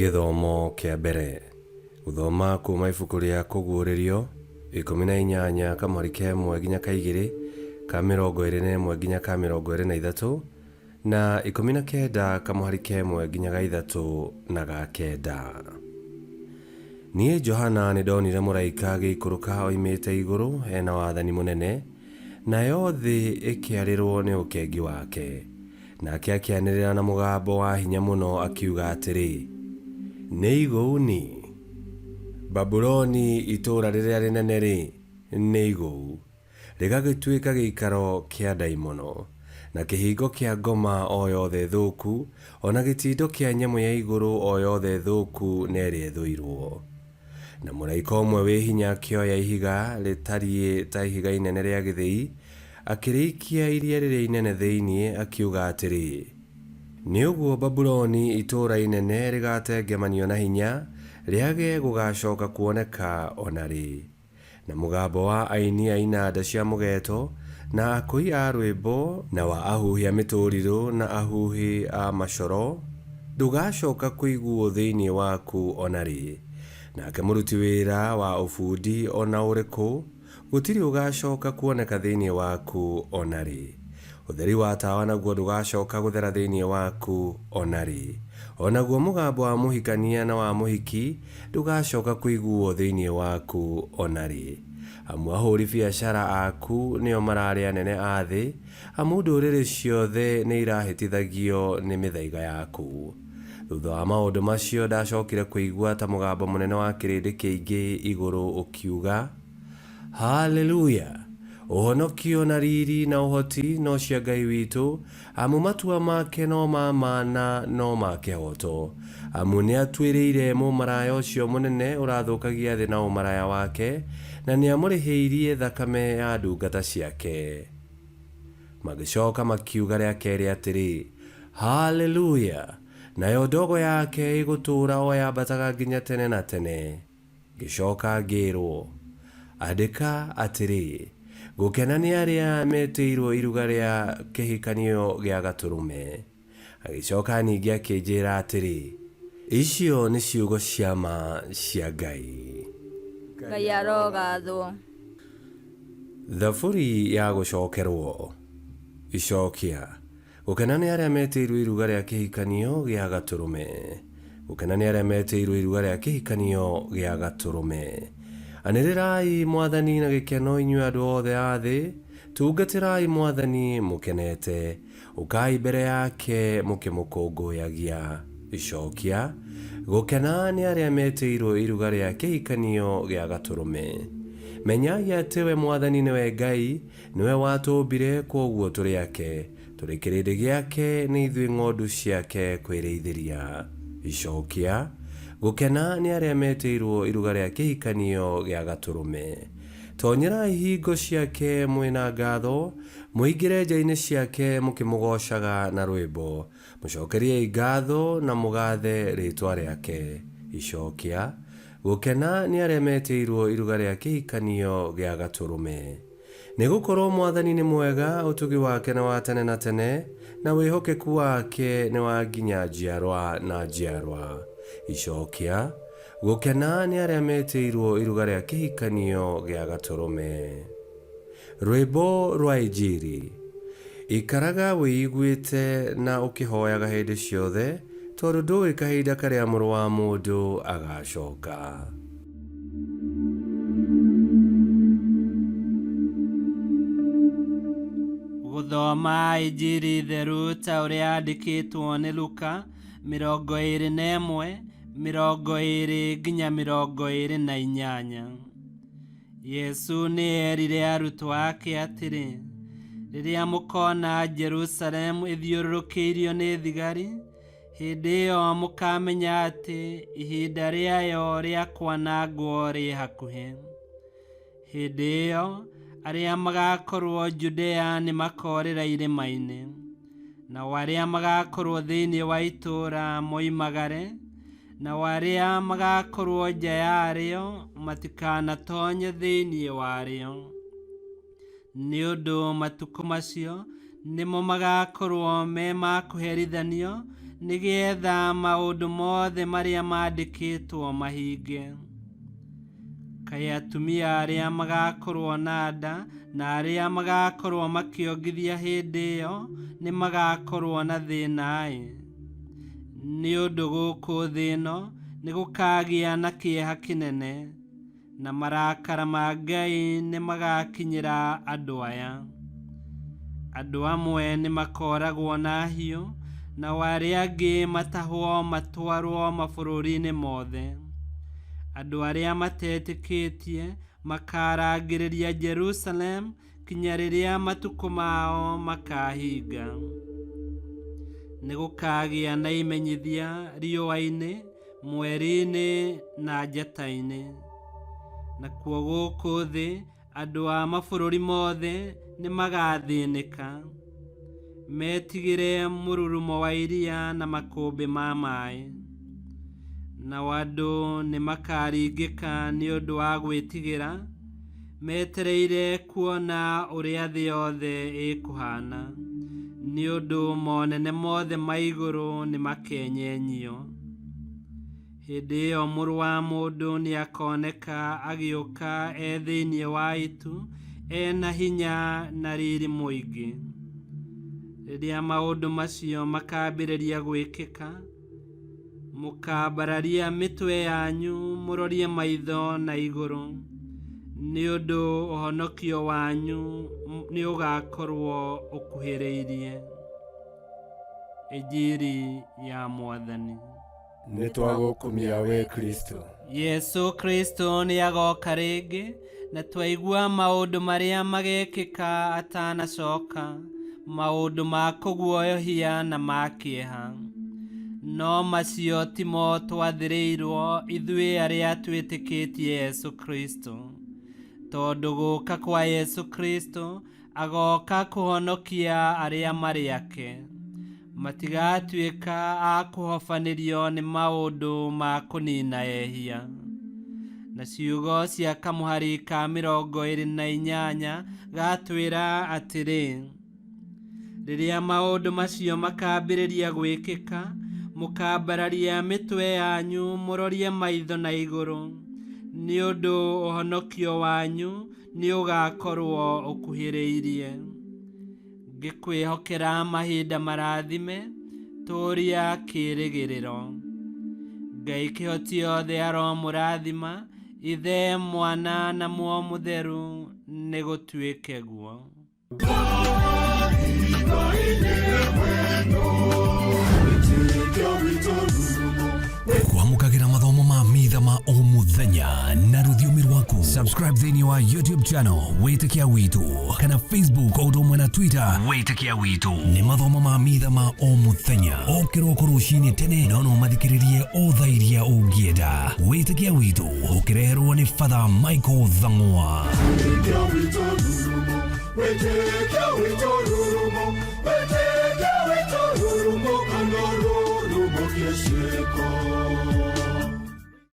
Gĩthomo kĩa mbere. Gũthoma kuma ibuku rĩa Kũguũrĩrio 18 kamũhari ka ĩmwe nginya ka igĩrĩ, ka 21 nginya ka 23, na 19 kamũhari ka ĩmwe nginya ga ithatũ na ga kenda. Niĩ Johana nĩndonire mũraika agĩikũrũka oimĩte igũrũ e na wathani mũnene, nayo thĩ ĩkĩarĩrwo nĩ ũkengi wake. Nake akĩanĩrĩra na mũgambo wa hinya mũno akiuga atĩrĩ, Nĩ igũu-ni! Babuloni itũũra rĩrĩa rĩnene-rĩ, nĩ igũu, rĩgagĩtuĩka gĩikaro kĩa ndaimono, na kĩhingo kĩa ngoma o yothe thũku, o na gĩtindo kĩa nyamũ ya igũrũ o yothe thũku na ĩrĩa ĩthũirũo. Na mũraika ũmwe wĩ hinya akĩoya ihiga rĩtariĩ ta ihiga inene rĩa gĩthĩi, akĩrĩikia iria rĩrĩa inene thĩinĩ, akiuga atĩrĩ, Nĩ ũguo Babuloni itũũra inene rĩgatengemanio na hinya, rĩage gũgacoka kuoneka o na rĩ. Na mũgambo wa aini a inanda cia mũgeeto, na akũi a rwĩmbo, na wa ahuhi a mĩtũrirũ na ahuhi a macoro, ndũgacoka kũiguwo thĩinĩ waku o na rĩ. Nake mũruti wĩra wa ũbundi o na ũrĩkũ, gũtirĩ ũgacoka kuoneka thĩinĩ waku o na rĩ. Ũtheri wa tawa naguo ndũgacoka gũthera thĩinĩ waku o na rĩ. O naguo mũgambo wa mũhikania na wa mũhiki ndũgacoka kũiguwo thĩinĩ waku o na rĩ. Amu ahũri biacara aku nĩo mararĩ anene a thĩ, amu ndũrĩrĩ ciothe nĩirahĩtithagio nĩ mĩthaiga yaku. Thutha wa maũndũ macio ndacokire kũigua ta mũgambo mũnene wa kĩrĩndĩ kĩingĩ igũrũ ũkiuga, Haleluya! Ũhonokio na riri na ũhoti no cia Ngai witũ, amu matua make no ma ma na no ma kĩhooto. Amu nĩatuĩrĩire mũmaraya ũcio mũnene ũrathũkagia thĩ na ũmaraya wake, na nĩamũrĩhĩirie thakame ya ndungata ciake. Magĩcoka makiuga rĩa kerĩ atĩrĩ, Haleluya! Nayo ndogo yake ĩgũtũũra o yambataga nginya tene na tene. Ngĩcoka ngĩĩrwo, Andĩka atĩrĩ, 'Gũkena nĩ arĩa metĩirwo iruga rĩa kĩhikanio gĩa Gatũrũme. Agĩcoka ningĩ akĩnjĩra atĩrĩ, Icio nĩ ciugo cia ma cia Ngai. Ngai arogathwo. Thaburi ya gũcokerwo. Icokia. Gũkena nĩ arĩa metĩirwo iruga rĩa kĩhikanio gĩa Gatũrũme. Gũkena nĩ arĩa metĩirwo iruga rĩa kĩhikanio gĩa Gatũrũme. Anĩrĩrai Mwathani na gĩkeno inyuĩ andũ othe a thĩ, tungatĩrai Mwathani mũkenete, ũkai mbere yake mũkĩmũkũngũyagia. Icokia, Gũkena nĩ arĩa metĩirwo iruga rĩa kĩhikanio gĩa Gatũrũme. Menyai atĩ we Mwathani nĩwe Ngai, Nĩwe watũũmbire, kwoguo tũrĩ ake, tũrĩ kĩrĩndĩ gĩake, nĩ ithuĩ ng'ondu ciake kwĩrĩithĩria. Icokia, Gũkena nĩ arĩa metĩirwo iruga rĩa kĩhikanio gĩa Gatũrũme. Tonyerai ihingo ciake mwĩ na ngatho, mũingĩre nja-inĩ ciake mũkĩmũgoocaga na rwĩmbo. Mũcokeriei ngatho na mũgathe rĩĩtwa rĩake. Icokia, Gũkena nĩ arĩa metĩirwo iruga rĩa kĩhikanio gĩa Gatũrũme. Nĩ gũkorũo Mwathani nĩ mwega, ũtugi wake nĩ wa tene na tene, na wĩhokeku wake nĩ wa nginya njiarwa na njiarwa. Icokia, Gũkena nĩ arĩa metĩirũo iruga rĩa kĩhikanio gĩa Gatũrũme. Rwĩmbo rwa Injiri. Ikaraga wĩiguĩte na ũkĩhoyaga hĩndĩ ciothe, tondũ ndũũĩ kahinda karĩa Mũrũ wa Mũndũ agaacoka. Gũthoma Injiri theru ta ũrĩa yandĩkĩtwo nĩ Luka 21, 20 nginya 28. Yesu nĩ eerire arutwo ake atĩrĩ, Rĩrĩa mũkoona Jerusalemu ĩthiũrũrũkĩirio nĩ thigari, hĩndĩ ĩyo mũkaamenya atĩ ihinda rĩayo rĩa kwanangwo rĩ hakuhĩ. Hĩndĩ ĩyo arĩa magaakorwo Judea nĩ makoorĩra irĩma-inĩ, nao arĩa magaakorwo thĩinĩ wa itũũra moimagare, nao arĩa magaakorwo nja yarĩo matikanatonye thĩinĩ warĩo. Nĩ ũndũ matukũ macio nĩmo magaakorwo me ma kũherithanio Nĩgeetha maũndũ mothe marĩa maandĩkĩtwo mahinge. Kaĩ atumia arĩa magakorwo na nda na arĩa magakorwo makĩongithia hĩndĩ ĩyo nĩ magakorwo na thĩna-ĩ! Nĩ ũndũ gũkũ thĩ ĩno nĩgũkagĩa na kĩeha kĩnene, na marakara ma Ngai nĩmagakinyĩra andũ aya. Andũ amwe nĩmakooragwo na hiũ, nao arĩa angĩ matahwo matwarwo mabũrũri-inĩ mothe. Andũ arĩa matetĩkĩtie makarangĩrĩria Jerusalemu kinya rĩrĩa matukũ mao makahinga. Nĩgũkagĩa na imenyithia riũa-inĩ, mweri-inĩ na njata-inĩ. Nakuo gũkũ thĩ andũ a mabũrũri mothe nĩmagathĩnĩka, metigĩre mũrurumo wa iria na makũmbĩ ma maĩ. Nao andũ nĩmakaringĩka nĩ ũndũ wa gwĩtigĩra, metereire kuona ũrĩa thĩ yothe ĩkũhaana, nĩ ũndũ monene mothe ma igũrũ nĩmakenyenyio. Hĩndĩ ĩyo Mũrũ wa Mũndũ nĩakoneka agĩũka e thĩinĩ wa itu, e na hinya na riri mũingĩ. Rĩrĩa maũndũ macio makambĩrĩria gwĩkĩka, mũkambararia mĩtwe yanyu mũrorie maitho na igũrũ, nĩ ũndũ ũhonokio wanyu nĩũgakorwo ũkuhĩrĩirie. Injiri ya Mwathani. Nĩ twagũkumia we Kristo. Yesu Kristo nĩ agoka rĩngĩ, na twaigua maũndũ marĩa magekĩka atanacoka, maũndũ ma kũguoyohia na ma kĩeha. No macio timo twathĩrĩirwo ithuĩ arĩa twĩtĩkĩtie Yesu Kristo. Tondũ gũka kwa Yesu Kristo agoka kũhonokia arĩa marĩ ake. Matigatuĩka a kũhobanĩrio nĩ maũndũ ma kũnina ehia. Na ciugo cia kamũhari ka 28 gatwĩra atĩrĩ, rĩrĩa maũndũ macio makambĩrĩria gwĩkĩka, mũkambararia mĩtwe yanyu mũrorie maitho na igũrũ, nĩ ũndũ ũhonokio wanyu nĩũgakorwo ũkuhĩrĩirie. Ngĩkwĩhokera mahinda marathime, tũria kĩĩrĩgĩrĩro. Ngai kĩhoti yothe aromũrathima, Ithe, Mwana na Muoyo Mũtheru, nĩgũtuĩke guo. Kwamũkagĩra mathomo ma mitha ma o mũthenya na rũthiomi rwaku. Subscribe thĩinĩ wa YouTube channel Wĩtĩkia Witũ kana Facebook o ũndũ ũmwe na Twitter Wĩtĩkia Witũ. Nĩ mathomo ma mitha ma o mũthenya o kĩroko rũcinĩ tene, no no mathikĩrĩrie o thaa iria ũngĩenda. Wĩtĩkia Witũ ũkĩreherwo nĩ Father Michael Thang'wa. Wĩtĩkia witũ ndurumo, wĩtĩkia.